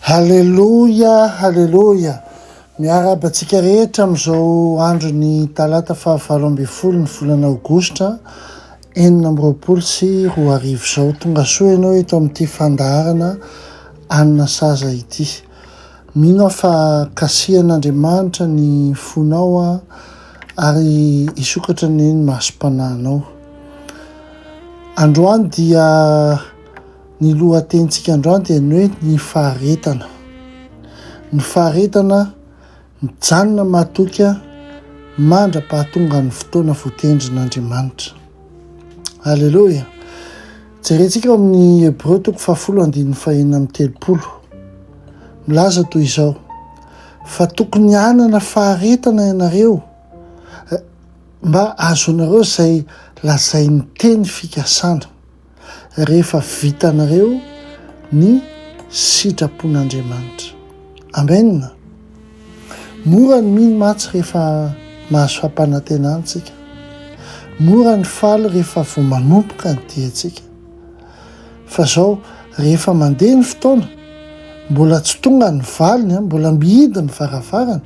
Haleloia, haleloia. Miarahaba antsika rehetra amin'izao andron'ny talata faha 18 ny volana aogositra 2026 izao. Tonga soa ianao eto amin'ity fandaharana Anina Saza ity. Mino aho fa kasihan'Andriamanitra ny fonao ary hisokatra anie ny masom-panahinao. Androany dia Ny lohatenintsika androany dia ny hoe ny faharetana. Ny faharetana mijanona matoky mandra-pahatongan'ny fotoana voatendrin'Andriamanitra. Aleloia! Jerentsika ao amin'ny Hebreo toko fahafolo andininy fahenina amby 30. Milaza toy izao, fa tokony hanana faharetana ianareo mba hahazoanareo izay lazain'ny teny fikasana. rehefa vitanareo ny sitrapon'Andriamanitra. Amen! Mora ny mino mantsy rehefa mahazo fampanantenana isika. Mora ny faly rehefa vao manomboka ny diantsika. Fa izao, rehefa mandeha ny fotoana, mbola tsy tonga ny valiny, mbola mihidy ny varavarana,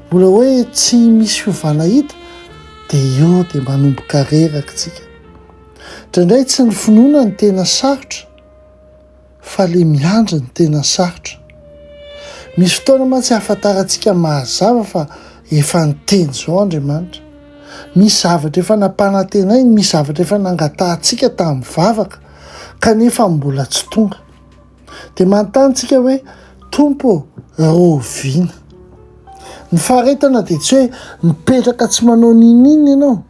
mbola hoe tsy misy fiovana hita, dia eo dia manomboka reraka isika. Indraindray tsy ny finoana no tena sarotra fa le miandry no tena sarotra. Misy fotoana mantsy ahafantarantsika mazava fa efa niteny izao Andriamanitra. Misy zavatra efa nampanantenainy, misy zavatra efa nangatahantsika tamin'ny vavaka kanefa mbola tsy tonga. Dia manontany tsika hoe, Tompo ô, rahoviana? Ny faharetana dia tsy hoe mipetraka tsy manao n'inon'inona ianao.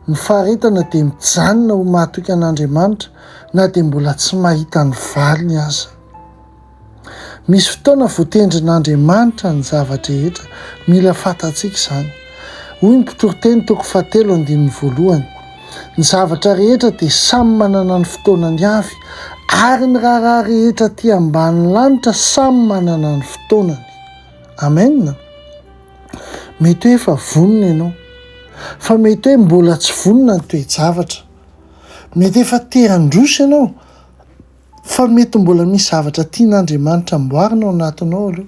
Ny faharetana dia mijanona ho mahatoky an'Andriamanitra na dia mbola tsy mahita ny valiny aza. Misy fotoana voatendrin'Andriamanitra ny zava-drehetra, mila fantatsika izany. Hoy ny Mpitoriteny toko fahatelo andininy voalohany, Ny zavatra rehetra dia samy manana ny fotoanany avy, ary ny raharaha rehetra aty ambany lanitra samy manana ny fotoanany. Amen. Mety hoe efa vonona ianao, fa mety hoe mbola tsy vonona ny toe-javatra. Mety efa te handroso ianao, fa mety mbola misy zavatra tian'Andriamanitra amboarina ao anatinao aloha.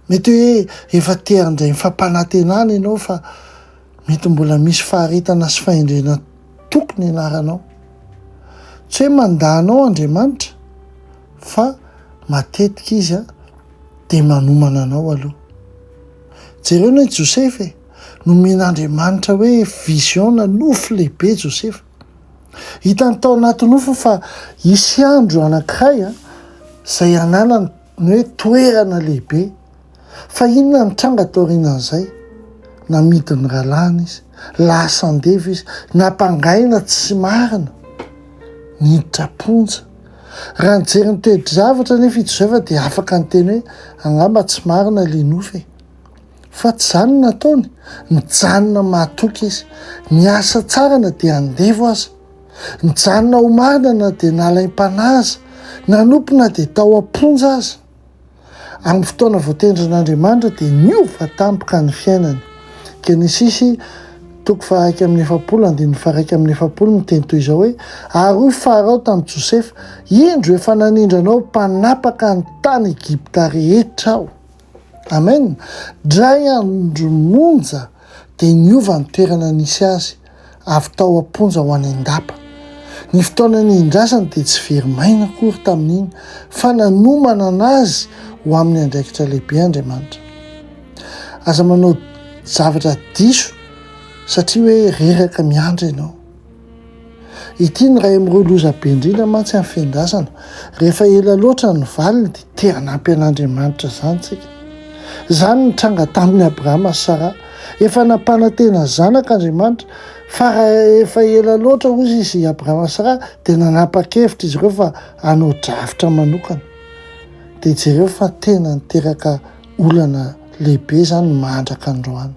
Mety hoe efa te handray ny fampanantenana ianao fa mety mbola misy faharetana sy fahendrena tokony hianaranao. Tsy hoe mandà anao Andriamanitra fa matetika Izy dia manomana anao aloha. Jereo anie Josefa e! Nomen'Andriamanitra hoe vision na nofy lehibe Josefa. Hitany tao anaty nofiny fa hisy andro anankiray izay hananany ny hoe toerana lehibe. Fa inona no tranga taorianan'izay? Namidin'ny rahalahiny izy, lasa andevo izy, nampangaina tsy marina, niditra am-ponja. Raha nijery ny toe-javatra anefa i Josefa dia afaka niteny hoe, angamba tsy marina ilay nofy e. Fa tsy izany no nataony, nijanona mahatoky izy, niasa tsara na dia andevo aza, nijanona ho marina na dia nalaim-panahy aza, nanompo na dia tao am-ponja aza. Amin'ny fotoana voatendrin'Andriamanitra dia niova tampoka ny fiainany. Genesisy toko faha-41 andininy faha-41 miteny toy izao hoe, Ary hoy Farao tamin'i Josefa, Indro efa nanindry anao mpanapaka ny tany Egypta rehetra aho. Amen! Dray andro monja dia niova ny toerana nisy azy, avy tao am-ponja ho any an-dapa. Ny fotoana nihindrasany dia tsy very maina akory tamin'iny, fa nanomana anazy ho amin'ny andraikitra lehibe Andriamanitra. Aza manao zavatra diso satria hoe reraka miandry ianao. Ity no iray amin'ireo loza be indrindra mantsy amin'ny fiandrasana. Rehefa ela loatra ny valiny dia te hanampy an'Andriamanitra izany isika. Izany no nitranga tamin'i Abrahama sy Saraha. Efa nampanantena zanaka Andriamanitra, fa raha efa ela loatra hozy izy Abrahama sy Saraha dia nanapa-kevitra izy ireo fa hanao drafitra manokana. Dia jereo fa tena niteraka olana lehibe izany mandraka androany.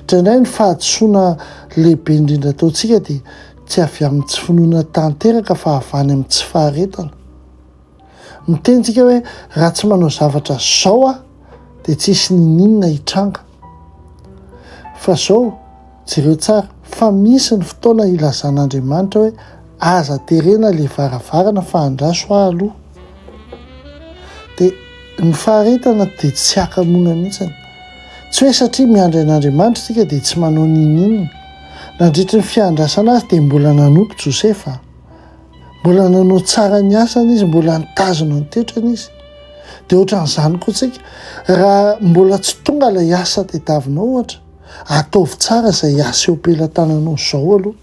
Indraindray ny fahadisoana lehibe indrindra ataontsika dia tsy avy amin'ny tsy finoana tanteraka fa avy any amin'ny tsy faharetana. Miteny tsika hoe raha tsy manao zavatra zao aho dia tsy hisy ninoninona hitranga. Fa zao, jereo tsara, fa misy ny fotoana ilazan'Andriamanitra hoe aza terena le varavarana fa andraso aho aloha. Dia. Ny faharetana dia tsy hakamoana mihitsy. Tsy hoe satria miandry an'Andriamanitra isika dia tsy manao n'inon'inona. Nandritry ny fiandrasana azy dia mbola nanompo Josefa. Mbola nanao tsara ny asany izy, mbola nitazona ny toetrany izy. Dia ohatran'izany koa tsika. Raha mbola tsy tonga ilay asa tadiavinao ohatra, ataovy tsara izay asa eo am-pelatananao izao aloha.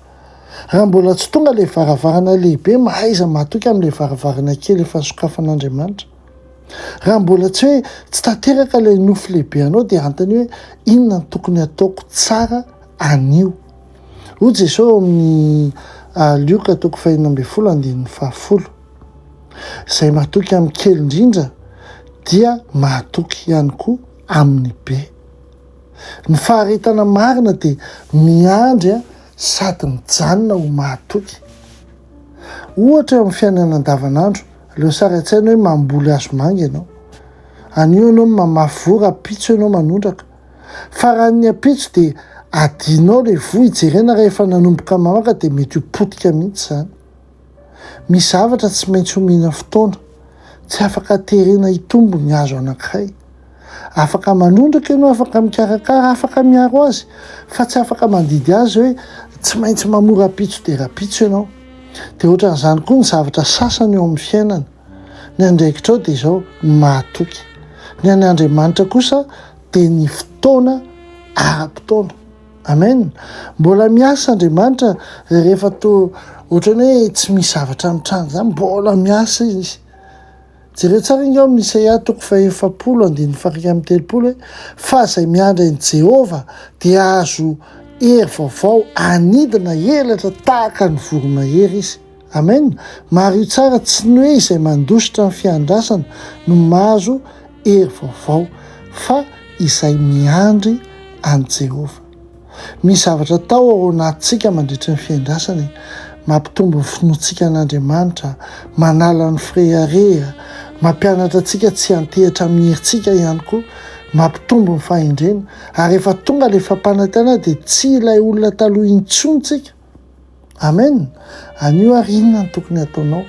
Raha mbola tsy tonga ilay varavarana lehibe, mahaiza matoky amin'ilay varavarana kely efa sokafan'Andriamanitra. Raha mbola tsy hoe tsy tanteraka ilay nofy lehibe anao dia antanio hoe inona no tokony hataoko tsara anio. Hoy Jesosy ao amin'ny Lioka toko fahenina ambin'ny folo andininy fahafolo, Izay matoky amin'ny kely indrindra dia mahatoky ihany koa amin'ny be. Ny faharetana marina dia miandry sady mijanona ho mahatoky. Ohatra eo amin'ny fiainana andavanandro, aleo sary an-tsaina hoe mamboly hazomanga ianao. Anio ianao mamafy voa, rahampitso ianao manondraka. Fa raha ny ampitso dia adinao ilay voa hijerena raha efa nanomboka mamaka dia mety ho potika mihitsy izany. Misy zavatra tsy maintsy omena fotoana. Tsy afaka terena hitombo ny hazo anankiray. Afaka manondraka ianao, afaka mikarakara, afaka miaro azy, fa tsy afaka mandidy azy hoe tsy maintsy mamoa rahampitso dia rahampitso ianao. Dia ohatran'izany koa ny zavatra sasany eo amin'ny fiainana. Ny andraikitrao dia izao, ny mahatoky. Ny an' Andriamanitra kosa dia ny fotoana ara-potoana. Amen. Mbola miasa Andriamanitra rehefa toa ohatran'ny hoe tsy misy zavatra mitranga izany, mbola miasa Izy. Jereo tsara ange ao amin'ny Isaia toko fahefapolo andininy faha-31 hoe, Fa izay miandry an'i Jehovah dia hahazo hery vaovao, hanidina elatra tahaka ny voromahery izy. Amen! Mariho tsara, tsy ny hoe izay mandositra ny fiandrasana no mahazo hery vaovao, fa izay miandry an'i Jehovah. Misy zavatra atao ao anatintsika mandritry ny fiandrasana e! Mampitombo ny finoantsika an'Andriamanitra, manala ny firehareha, mampianatra antsika tsy hiantehitra amin'ny herintsika ihany koa, mampitombo ny fahendrena. Ary rehefa tonga ilay fampanantenana dia tsy ilay olona taloha intsony tsika. Amen! Anio ary inona no tokony hataonao?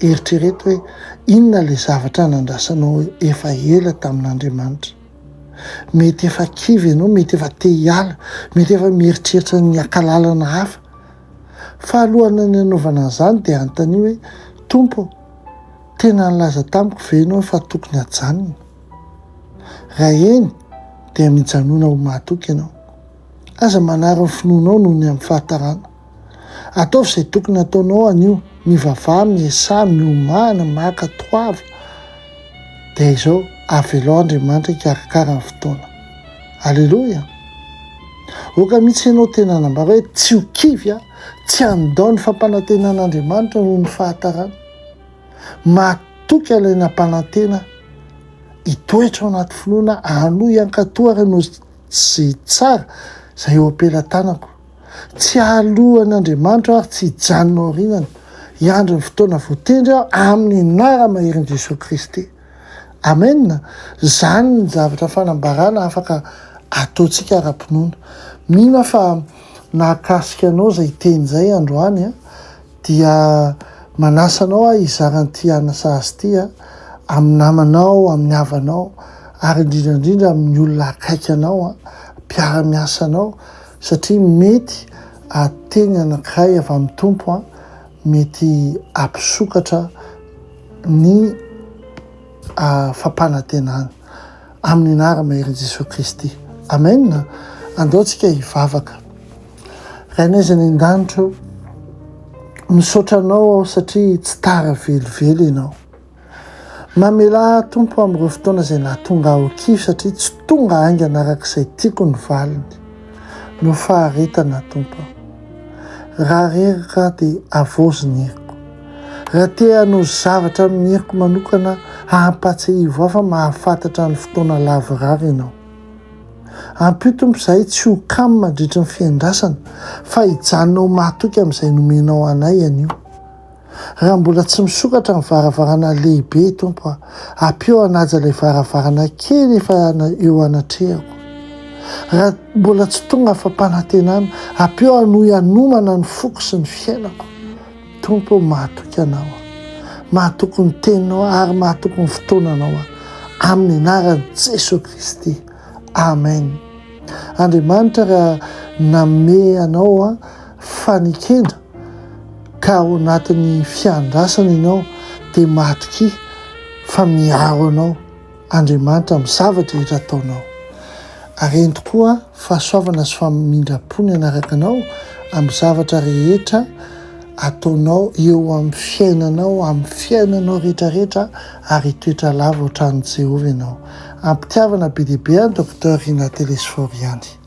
Eritrereto hoe inona ilay zavatra nandrasanao efa ela tamin'Andriamanitra. Mety efa kivy ianao, mety efa te hiala, mety efa mieritreritra ny haka lalana hafa. Fa alohan'ny hanaovana an'izany dia anontanio hoe, Tompo ô, tena nilaza tamiko ve ianao fa tokony hajanona? Raha eny, dia mijanona ho mahatoky ianao. Aza manary ny finoanao noho ny amin'ny fahatarana. Ataovy izay tokony hataonao anio, mivavaha, miasaha, miomàna, maka toava. Dia izao, avelao Andriamanitra hikarakara ny fotoana. Aleloia! Aoka mihitsy ianao tena hanambara hoe tsy ho kivy aho, tsy handao ny fampanantenan'Andriamanitra noho ny fahatarana. Matoky ilay nampanantena aho. Hitoetra ao anaty finoana, hanohy hankatò ary hanao Tsy tsara izay eo am-pelatanako. Tsy hahaloa an'Andriamanitra aho ary tsy hijanona aorianany. Hiandry ny fotoana voatendry aho amin'ny anara-maherin'i Jesoa Kristy. Amen! Izany ny zavatra fanambarana afaka ataontsika ara-pinoana. Mino aho fa nahakasika anao izay teny izay androany. Dia manasa anao aho hizara an'ity ana sahaza ity amin'ny namanao, amin'ny havanao ary indrindra indrindra amin'ny olona akaiky anao, mpiara-miasa anao satria mety teny anankiray avy amin'ny Tompo mety hampisokatra ny fampanantenana. Amin'ny anara-maherin'i Jesoa Kristy. Amen. Andao tsika hivavaka. Rainay izay any an-danitra ô, misaotra Anao aho satria tsy tara velively Ianao. Mamelà ahy Tompo amin'ireo fotoana izay nahatonga ahy ho kivy satria tsy tonga haingana araka izay tiako ny valiny. Noho faharetana Tompo aho. Raha reraka aho dia havaozy ny heriko. Raha te hanao zavatra amin'ny heriko manokana aho, ampahatsiahivo ahy fa mahafantatra ny fotoana lavorary Ianao. Ampio Tompo izahay tsy ho kamo mandritry ny fiandrasana fa hijanona ho mahatoky amin'izay nomenao anay anio. Raha mbola tsy misokatra ny varavarana lehibe Tompo a, ampio hanaja ilay varavarana kely efa eo anatrehako. Raha mbola tsy tonga ny fampanantenana, ampio hanohy hanomana ny foko sy ny fiainako. Tompo ô, mahatoky Anao aho. Mahatoky ny Teninao aho ary mahatoky ny fotoananao aho. Amin'ny anaran'i Jesoa Kristy. Amen. Andriamanitra raha nanome anao fanekena ka ao anatin'ny fiandrasana ianao dia matokia fa miaro anao Andriamanitra amin'ny zavatra rehetra ataonao. Ary ento koa fahasoavana sy famindram-po ny hanaraka anao amin'ny zavatra rehetra ataonao eo amin'ny fiainanao, amin'ny fiainanao rehetrarehetra, ary hitoetra lava ao an-tranon'i Jehovah ianao. Am-pitiavana be dia be an'i Docteur Rina Telesphore ihany.